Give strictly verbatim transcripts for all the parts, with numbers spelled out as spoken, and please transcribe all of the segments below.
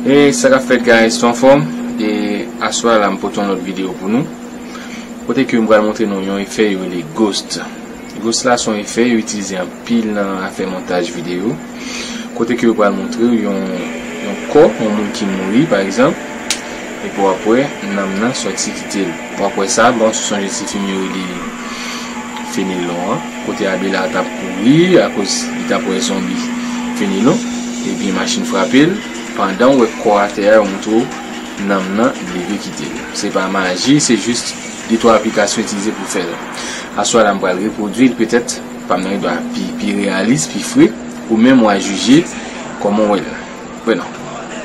E sa k ap fèt, guys, tout anfòm? E aswè a la m pote yon lòt videyo pou nou, kote ke m pral montre nou yon efè yo rele Ghost. Ghost la se yon efè yo itilize anpil nan afè montaj videyo, kote ke yo pral montre w yon, yon kò yon moun ki mouri pa egzanp, epi w ap wè nanm nan sòti kite l. W ap wè sa, bon, si w sonje ti fim yo rele Fenelon an, kote Abela t ap kouri akoz li t ap wè zonbi Fenelon, epi machin frape l, pandan w wè kò atè a, yo montre w nanm nan leve kite l. Se pa maji, se jis de twa aplikasyon itilize pou fè l. Aswè a la m pral repwodui l, petèt pa m nan gen dwa pi, pi reyalis, pi fre, ou menm w a jije kòman w wè l. Bon,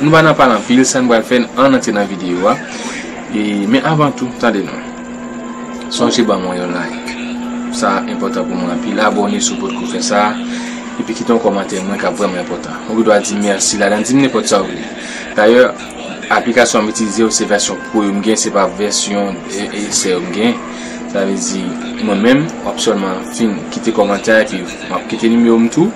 nou pa nan pale anpil, sa n pral fè, ann antre nan videyo a. E, men avan tou, tande non. Sonje ban mwen yon like. Sa enpòtan pou mwen anpil. Abòne si w potko fè sa. Epi kite yon kòmantè mwen k ap vrèman enpòtan. Ou gen dwa di m mèsi ladan, di m nenpòt sa w vle. Dayè, aplikasyon m itilize yo se vèsyon pro yo m gen, se pa vèsyon e, esè yo m gen. Sa vle di, mwen menm, w ap sèlman fin kite kòmantè a epi m ap kite nimewo m tou.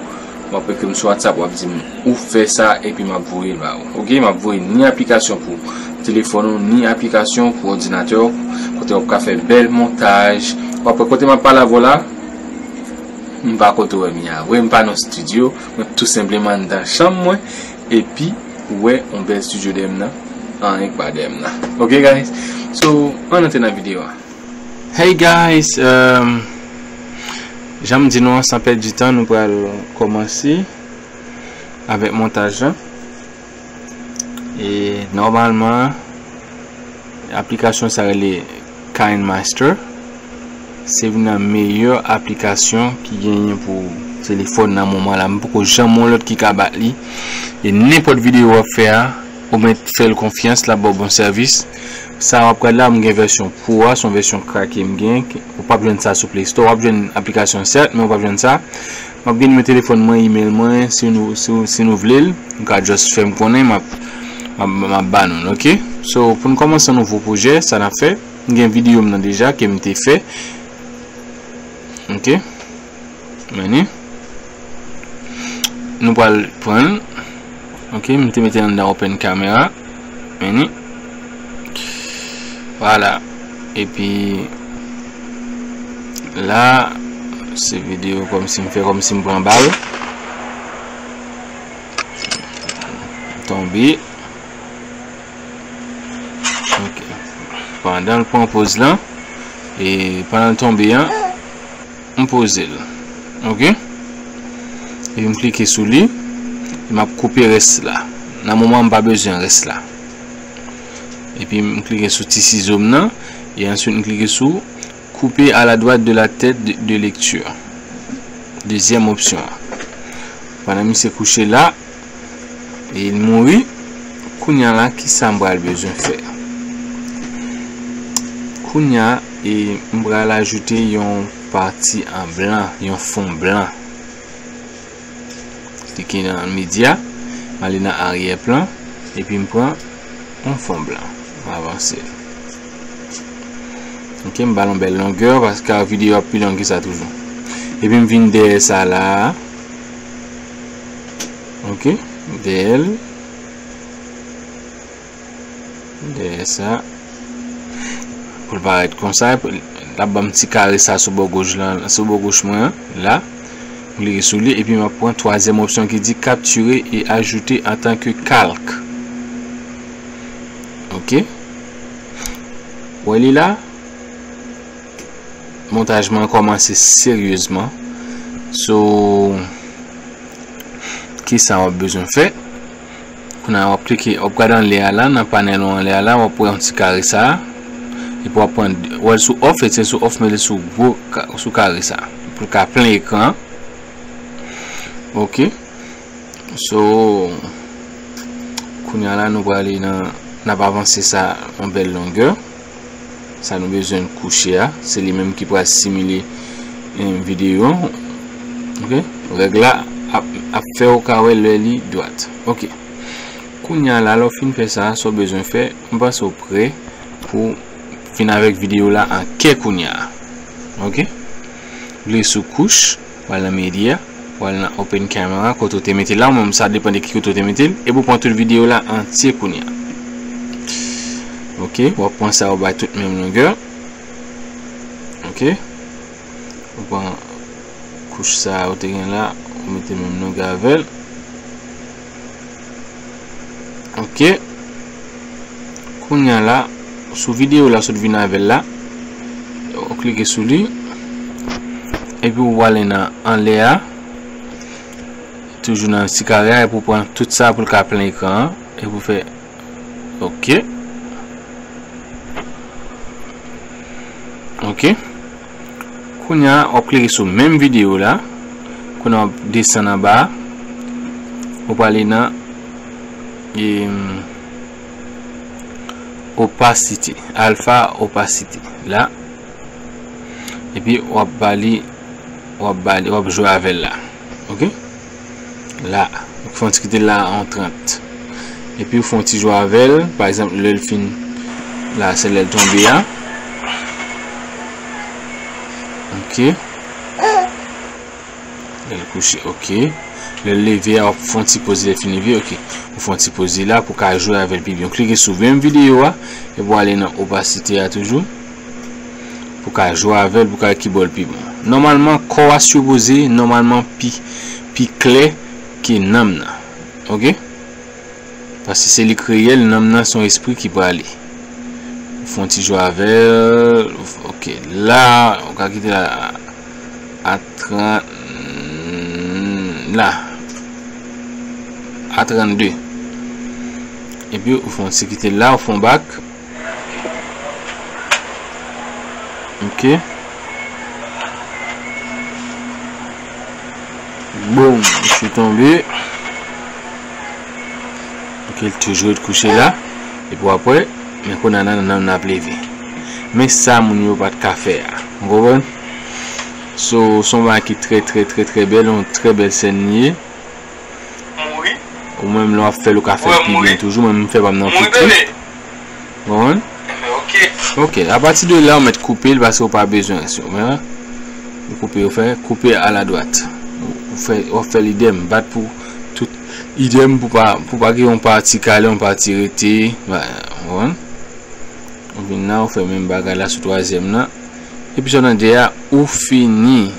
W ap ekri m sou WhatsApp, w ap di m ou fè sa epi m ap voye l ba ou. Oke, m ap voye ni aplikasyon pou telefòn ou, ni aplikasyon pou òdinatè w, kote w ap ka fè bèl montaj. W ap wè kote m ap pale avè w la, m pa kote w wè m ye a vre, m pa nan estidyo, mwen tou senpleman anndan chanm mwen, epi ou wè yon bèl estidyo dèyè m nan, anyen k pa dèyè m nan. Oke, guys? So, ann antre nan videyo a. Hey guys, um, jan m di nou an, san pèdi tan, nou pral kòmanse avèk montaj la. E nòmalman, aplikasyon sa rele KineMaster. Se youn nan meyè aplikasyon ki genyen pou telefòn nan moman la. M poko janm wè yon lòt ki ka bat li. E nenpòt videyo w ap fè a, ou mèt fè l konfyans, l ap ba w bon sèvis. Sa w ap gad la, m gen vèsyon pro a, se yon vèsyon krake m gen. Ou p ap jwenn sa sou Play Store. W ap jwenn aplikasyon sèt, men ou p ap jwenn sa. M ap gen nimewo telefòn mwen, email mwen, si nou, si, si nou vle l, nou ka just fè m konnen, m ap, m ap, m ap ba nou l, oke? So, pou n kòmanse yon nouvo pwojè, sa n ap fè, m gen videyo m nan deja ke m te fè. Oke? Men ni. Nou pral pran l. Oke, m te mete l anndan open camera. Men ni. Vwala. Epi la, se videyo kòmsi m fè, kòmsi m pran bal. Tonbe. Oke. Pandan l pran pòz lan, e pandan l tonbe an, m poze l. Oke? Epi m klike sou li, e m ap koupe rès la. Nan moman an, m pa bezwen rès la. Epi m klike sou ti sizo m nan, e answit m klike sou couper à la droite de la tête de, de lecture. Dezyèm opsyon an. Pandan misye kouche la, e l mouri, kounye a la, kisa m pral bezwen fè? Kounye a, e m pral ajoute yon pati an blan, yon fon blan. Klike nan medya, m ale nan aryè plan, epi m pran yon fon blan. M avanse l. Oke, m ba l yon bèl longè, paske videyo ap pi long ke sa toujou. Epi m vin dèyè sa la. Oke, dèyè l. Dèyè sa. Pou l parèt konsa, l ap ban m ti kare sa sou bò goch lan, sou bò goch mwen an, la. M klike sou li, epi m ap pran twazyèm opsyon ki di capturer et ajouter en tant que calque. Oke. Wè li la? Montaj mwen kòmanse seryezman. So, kisa w ap bezwen fè? Kounye a w ap klike, w ap gade anlè a la, nan panèl ou anlè a la, w ap wè yon ti kare sa a. Epi w ap pran, w al sou off, e se sou off, mete sou gwo ka-, sou kare sa a. Pou l ka plen ekran an. Oke. So, kounye a la, nou prale nan, n ap avanse sa yon bèl longè. Sa nou bezwen kouche a, se li menm ki pral simile, eh, videyo an. Oke? Règ la ap, ap fè w ka wè lè li dwat. Oke. Kounye a la, lè w fin fè sa, sa w bezwen fè, m panse w prè pou vin avèk videyo la an kè kounye a. Oke? Klike sou kouch, w al nan medya, Ou al nan open camera, kote ou te mete l la, ou menm sa depann de ki kote ou te mete l. Epi ou pran tout videyo la antye kounye a. Ok, w ap pran sa, ou bay tout menm longè. Ok. Ou pran kouch sa ou te gen la, ou mete menm longè avè l. Ok. Kounye a la, sou videyo la, sot vin avè l la, ou klike sou li. Epi ou prale nan anlè a, toujou nan ti kare a, epi ou pran tout sa pou l ka plen ekran an. Epi ou fè ok. Ok. Kounye a, w ap klike sou menm videyo la. Kounye a, w ap desann anba a. Ou prale nan, em, opasite, alfa opasite la. Epi w ap ba li, w ap ba li, w ap jwe avè l la. Ok? La, ou fè yon ti kite l la an trant. Epi ou fè yon ti jwe avè l, pa egzanp, lè l fin la, se lè l tonbe a. Ok. Lè l kouche, ok. Lè l leve a, w ap fè yon ti poze, lè l fin leve, ok. Ou fè yon ti poze la pou ka jwe avè l pi byen. Ou klike sou menm videyo a, epi w ale nan opasite a toujou. Pou ka jwe avè l, pou ka ki bò l pi bon. Nòmalman, kò a sipoze, nòmalman, pi, pi klè ke nanm nan. Ok? Paske se li k reyèl, nanm nan se yon espri ki prale. Ou fè yon ti jwe avè l. Ok, la, ou ka kite la a trant, la. A trannde. Epi, ou fè yon ti kite la, ou fè yon bak. Ok. Boum, misye tonbe. Ok, l toujou ret kouche la. Epi apre, men kounye a nan, nan, nan ap leve. Men sa moun yo pa t ka fè a. Ou konprann? So, se yon bagay ki trè, trè, trè, trè bèl, yon trè bèl sèn li ye. Ou menm lè w ap fè l, ou ka fè l pi byen toujou. Mwen, m fè pa m nan pi tris. Konprann? Ok, apati de la, ou mèt koupe l paske ou pa bezwen. Ou koupe, ou fè koupe a la dwat. Ou fè, w ap fè l idèm, bat pou tout idèm pou pa, pou pa gen yon pati k ale, yon pati rete. Konprann? Ou vin la, ou fè menm bagay la sou twazyèm nan. Epi sa w nan dèyè a, ou fini.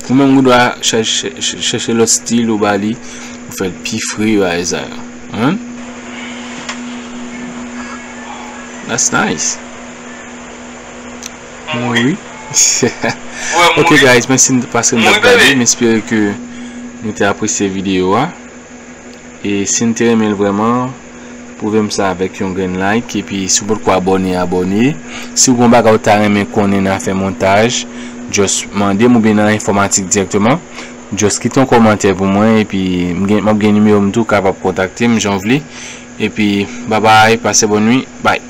Ou menm ou dwa chèche, chèche lòt stil ou ba li, ou fè l pi fre, bagay sa yo. Hein? That's nice. Mwen ri. Ok, guys, mèsi paske nou t ap gade. M espere ke nou te apresye videyo a. E si n te renmen l vrèman, pwouve m sa avèk yon grenn like. Epi si w potko abòne, abòne. Si w gen yon bagay ou ta renmen konnen nan afè montaj, just mande m oubyen nan enfòmatik dirèkteman. Just kite yon kòmantè pou mwen, epi m gen, m ap gen nimewo m tou, w kapab kontakte m jan w vle. Epi, babay, pase bòn nuit, bye.